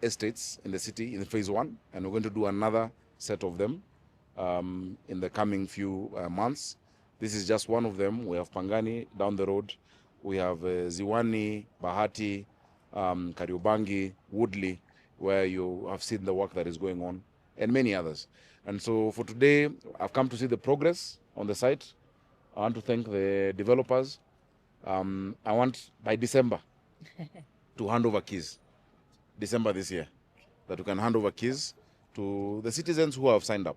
estates in the city in phase 1, and we're going to do another set of them in the coming few months. This is just one of them. We have Pangani down the road. We have Ziwani, Bahati, Kariobangi, Woodley, where you have seen the work that is going on, and many others. And so for today, I've come to see the progress on the site. I want to thank the developers. I want by December to hand over keys, December this year, that we can hand over keys to the citizens who have signed up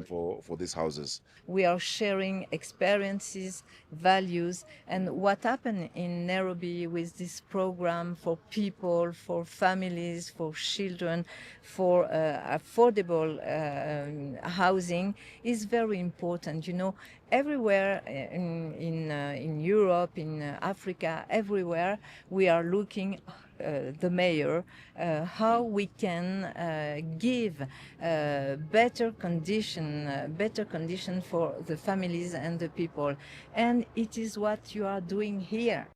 for these houses. We are sharing experiences, values, and what happened in Nairobi with this program for people, for families, for children, for affordable housing is very important. Everywhere in Europe, in Africa, everywhere we are looking the mayor, how we can give better condition for the families and the people. And it is what you are doing here.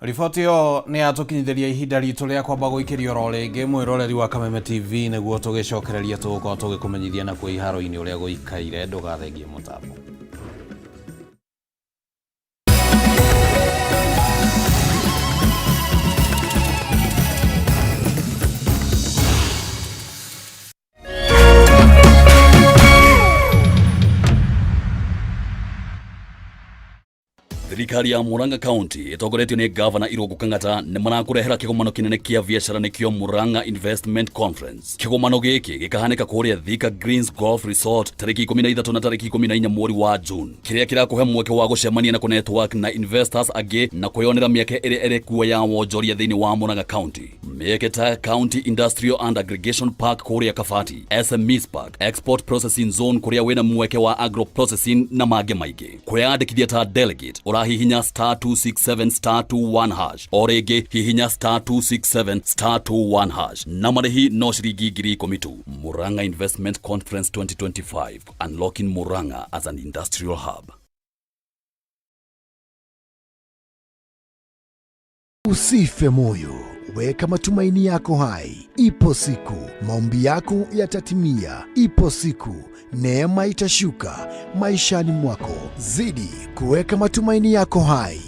Riboti ĩyo nĩ yatũkinyithĩria ihinda ritũ rĩa kwamba gũikĩrio oro rĩngĩ mwĩroreri wa Kameme TV nĩguo tũgĩcokereria tũgũkorwo tũgĩkũmenyithia nakuo iharo-inĩ ũrĩa gũikaire. Ndũgathengie mũtambo. Thirikari ya Murang'a County ĩtongoretio nĩ Gavana Irũngũ Kang'ata nĩ marakũrehera kĩgomano kĩnene kĩa biacara nĩkĩo Murang'a Investment Conference. Kĩgomano gĩkĩ gĩkahanĩka kũrĩa Thika Greens Golf Resort tarĩki 13 na tarĩki 14 mweri wa June, kĩrĩa kĩrakũhe mweke wa gũcemania na kũ-network na investors angĩ na kwĩyonera mĩeke ĩrĩa ĩrĩ kuo ya wonjoria thĩinĩ wa Murang'a County. Mĩeke ta County Industrial and Aggregation Park kũrĩa Kabati, SMEs Park, Export Processing Zone kũrĩa wĩna mweke wa agro processing na mangĩ maingĩ. Kwĩyandĩkithia ta delegate ũrahihinya star 267 star 21 hash, o rĩngĩ hihinya star 267 star 21 hash na marĩhi no ciringi 10,000 tu. Murang'a Investment Conference 2025, unlocking Murang'a as an industrial hub. Usife moyo, weka matumaini yako hai. Ipo siku maombi yako yatatimia. Ipo siku neema itashuka maishani mwako. Zidi kuweka matumaini yako hai.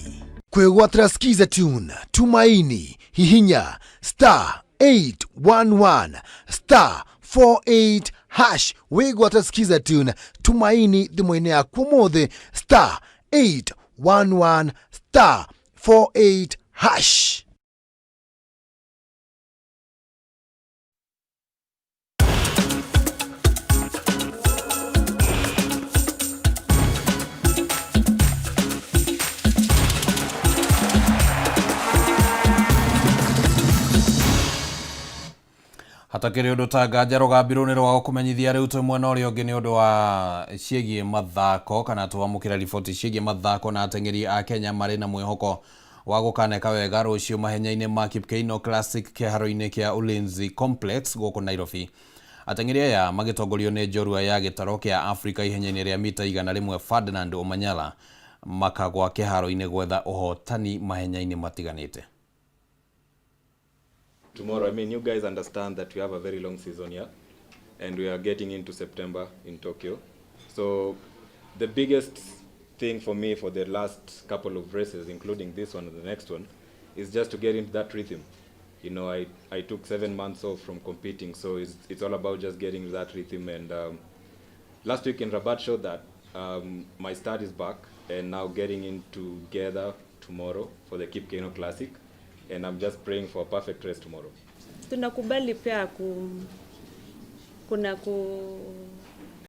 Kwegwatira Skiza Tune Tumaini, hihinya star 811 star 48 hash. Wigwatira Skiza Tune Tumaini thimũ-inĩ yaku ũmũthĩ, star 811 star 48 hash. Hatakĩrĩ ũndũ ta nganja rũgambirwo nĩ rwa gũkũmenyithia rĩu twĩ mwena ũrĩa ũngĩ nĩ ũndũ wa ciĩgiĩ mathako kana twamũkĩra riboti ciĩgiĩ mathako na ateng'eri a Kenya marĩ na mwĩhoko wa gũkaneka wega rũciũ mahenya-inĩ ma Kipkeino Classic kĩharo-inĩ kĩa Ulinzi Complex gũkũ Nairobi. Ateng'eri aya magĩtongorio nĩ njorua ya gĩtaro kĩa Afrika ihenya-inĩ rĩa mita 100 Ferdinand Omanyala makagwa kĩharo-inĩ gwetha ũhotani mahenya-inĩ matiganĩte. Tomorrow, I mean, you guys understand that we have a very long season here, and we are getting into September in Tokyo. So the biggest thing for me for the last couple of races, including this one and the next one, is just to get into that rhythm. I took 7 months off from competing, so it's all about just getting that rhythm. And last week in Rabat showed that my start is back, and now getting in together tomorrow for the Kipkeino Classic. And I'm just praying for a perfect race tomorrow. Tunakubali pia kuna